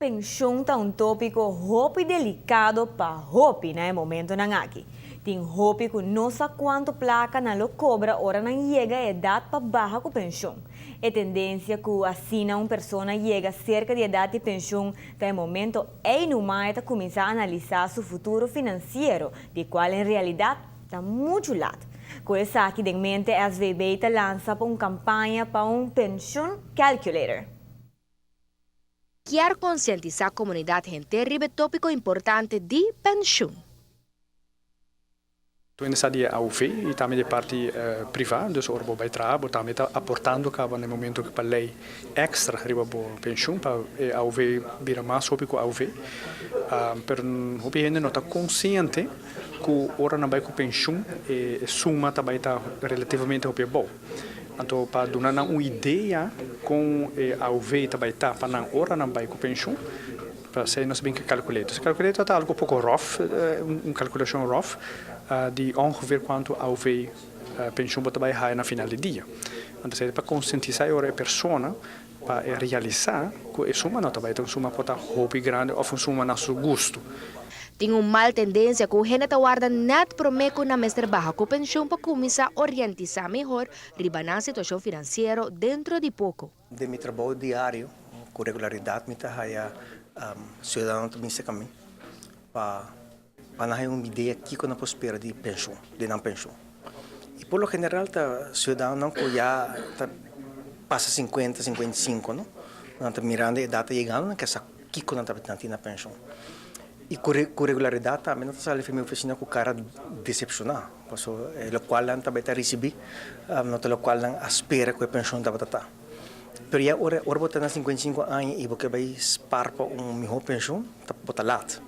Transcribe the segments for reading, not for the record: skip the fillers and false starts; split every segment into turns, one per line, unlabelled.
Penshon ta un tópiko hopi delikado pa hopi na e momentonan aki. Tin hopi ku no sa kuantu plaka nan lo kobra ora nan yega e edat pa baha ku penshon. E tendensia ku asina un persona yega serka di edat di penshon ta e momento ei numa e ta kuminsá analisá su futuro finansiero, di kual en realidat ta muchu lat. Ku esaki den mente SVB ta lansa pa un kampaña pa un penshon calculator.
Kier konsientisá komunidat henter riba e tópiko importante di penshun.
Tur hende sa di e AOV i tambe di e parti privá, dus ora bo bai traha bo tambe ta aportando kaba na e momento ku pa lei èkstra riba bo penshun pa e AOV bira mas hopi ku AOV. Pero hopi hende no ta konsiente ku ora nan bai ku penshun e suma ta bai ta relativamente hopi abou. Anto pa duna nan un idea kon e AOV ta bai ta pa nan ora nan bai ku penshun, pa esei nos a bin ku e calculator. E calculator ta algo poko rough, un calculacion rough di ongeveer kuantu AOV penshun bo ta bai haya na final di dia. Anto esei ta pa konsientisá e ora e persona pa e realisá ku e suma no ta bai ta un suma por ta hopi grandi òf un suma na su gustu.
Tin un mal tendensia ku hende ta warda nèt promé ku nan mester baha ku penshun pa kuminsá orientisá mihor riba nan situashon finansiero dentro di poko.
Den mi trabou diario ku regularidat mi ta haya siudadano ta bin serka mi pa pa nan haya un idea kiko nan por spera di penshun, di nan penshun. I por lo general ta siudadanonan ku ya ta pasa sinkuenta, 55, no? Nan ta mirando e edat ta yegando, nan ke sa kiko nan ta nan tin na penshun. I ku ku regularidat tambe nan ta sali for mi ofisina ku kara desepshoná, pasobra e lokual nan tabata risibí no ta lokual nan a spera ku e penshun tabata ta. Pero ya ora ora bo ta na 55 aña i bo ke bai spar pa un mihó penshun, ta bo ta lat.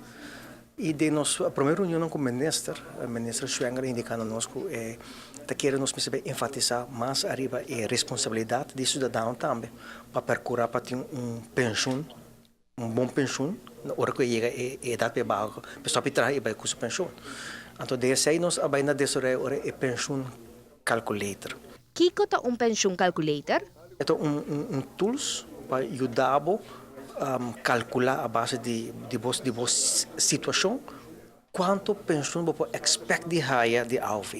I den nos promé reunionnan ku minister, minister Schwengle a indiká na nos ku e ta kere nos mester bai enfatisá mas ariba e responsabilidat di siudadano tambe pa perkurá pa tin un penshun, un bon penshun ora ku e yega e edat pa e baha, pa e stòp di traha i bai ku su penshun. Anto den esei nos a bai na desaroyá ora e penshun calculator.
Kiko ta un penshun calculator?
E ta un tools pa yuda bo calcula a base di bo di bo situacion cuanto penshun bo por expect di haya di AOV.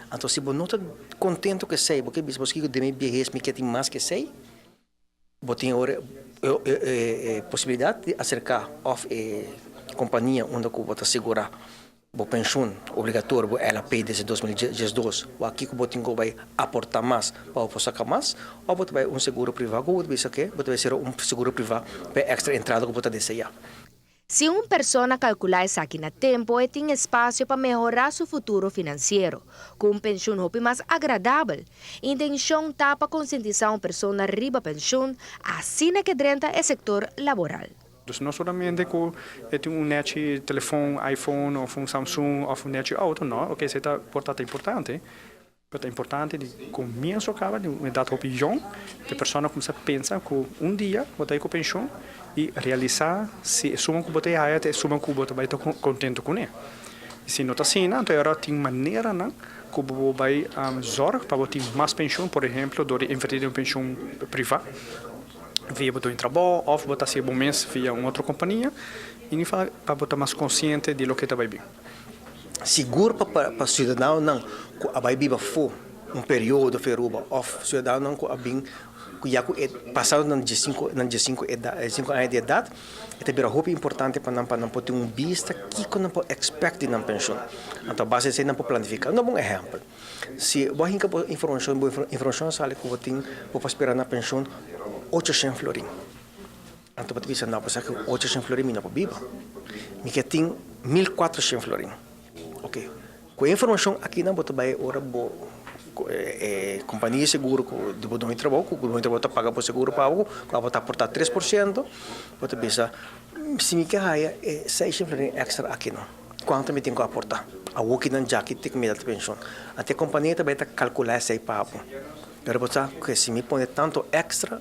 Anto si bo no ta contento cu esey, bo ke bisa bo kico den mi biehes mi ke tin mas ke esey, Bo tin ora e posibilidad di acerca of e compania unda cu bo ta segura bo pensioen obligatorio, bo LAP desde 2012, wak kico bo tin cu bay aporta mas pa bo por saca mas, of bo ta bay un seguro priva cu bo ta bisa ke bo ta bay cera un seguro priva pa e extra entrada cu bo ta desea.
Si un persona kalkulá esaki na tempu e tin espasio pa mehorá su futuro finansiero, ku un penshun hopi mas agradabel. Intenshon ta pa konsientisá un persona riba penshun asina ke drenta e sektor laboral.
Dus no solamente ku e tin un nechi telefon, iPhone of un Samsung of un nechi auto, no, oke esei ta por ta ta importante, Pero ta importante di comienso caba di un edad hopi jong e persona cuminsa pensa cu un dia bo ta bay cu pension y realisa si e suma cu bo ta haya ta e suma cu bo ta bay ta contento cune. Y si no ta asina anto ahora tin maneranan cu bo por bay zorg pa bo tin mas pension, por ehemplo door di inverti den un pension priva via bo doño trabao of bo ta haci bo mes via un otro compania y pa bo ta mas consciente di loke ta bay bin.
Sigur pa pa siudadanonan ku a bai biba afó un periodo for Aruba òf siudadanonan ku a bin ku ya ku e pasado nan diesinku nan diesinku edat diesinku aña di edat e ta bira hopi importante pa nan pa nan por tin un bista kiko nan por expect di nan penshun. Anto a base di esei nan por planifiká. Un bon ehèmpel, si bo a hinka bo informashon bo informashon a sali ku bo tin bo por spera na penshun ocho shen florin. Anto bo ta bisa, No, pasobra ku 800 florin mi no por biba. Mi ke tin 1400 florin. Oke, ku e informashon akinan bo ta bai ora bo e kompania di seguro ku di bo doño di trabou, ku doño di trabou ta paga bo seguro pa bo, ku abo ta aportá 3%, bo ta bisa, si mi ke haya e 600 florin èkstra akinan, kuantu mi tin ku aportá? Awor kinan djaki tin ku mi da penshon. Anto e kompania ta bai ta kalkulá esei pa bo. Pero bo sa ku si mi pone tantu èkstra,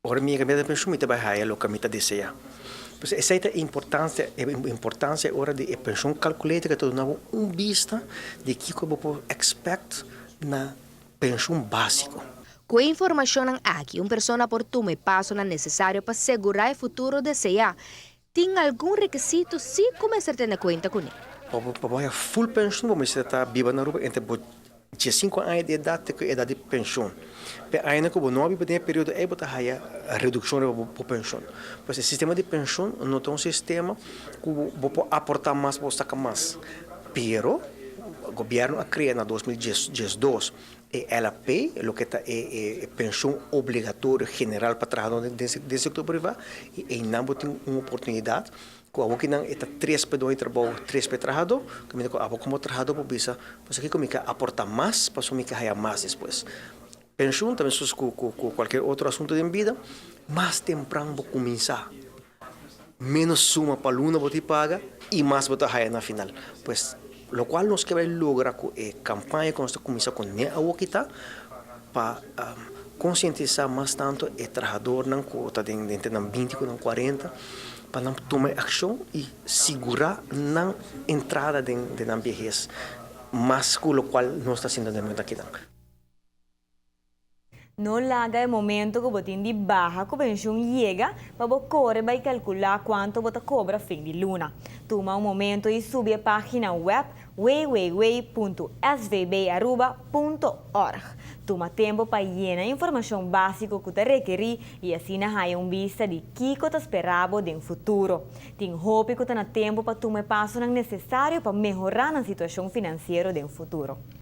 Ora mi yega meta di penshun mi ta bai haya loke mi ta desea. Pues esei ta e importansia, e importansia e ora di e penshun calculator ke ta duna bo un bista di kiko bo por expect na penshun basico.
Ku e informashon aki, un persona por tuma e pasonan nesesario pa sigurá e futuro deseá. Tin algun rekisito si kuminsá tene kuenta kuné.
Pa full pensioen, bo ta biba na Aruba entre 5 aña di edat ku edat di penshun. Pero ainda ku no biba den e periodo ei, bo ta haya redukshon di penshun. Pues e sistema di penshun no ta un sistema ku bo por aportá mas, bo saka mas. Pero gobièrnu a kria na 2012 e LP, loke ta e penshun obligatorio general pa trahadó den sektor privá, i nan tin un oportunidat ku abo ku nan ta 3 pa doño trabou, 3 pa trahadó, ku mi abo komo trahadó por bisa, pues aki mi ke aportá mas, pa mi ke haya mas despues. Penshun tambe ku kualke otro asuntu di bida, mas tempran bo kuminsá, menos suma pa luna bo ta paga i mas bo ta haya na final. Pues lokual nos ke logra ku e kampaña ku nos ta kuminsá kuné awor ta pa konsientisá mas tantu e trahadónan ku ta den 20 ku 40 pa nan tuma akshon i sigurá nan entrada den nan behes mas ku lokual nos ta hasiendo den momento aki.
No laga e momento ku bo tin di baha ku penshun yega pa bo kore bai kalkulá kuantu bo ta kobra fin di luna. Tuma un momento i subi e página web www.svbaruba.org. Tuma tempu pa yena informashon básiko ku ta rekerí i asina haya un bista di kiko ta spera bo den futuro. Tin hopi ku ta na tempu pa tuma e pasonan nesesario pa mehorá e situashon finansiero den futuro.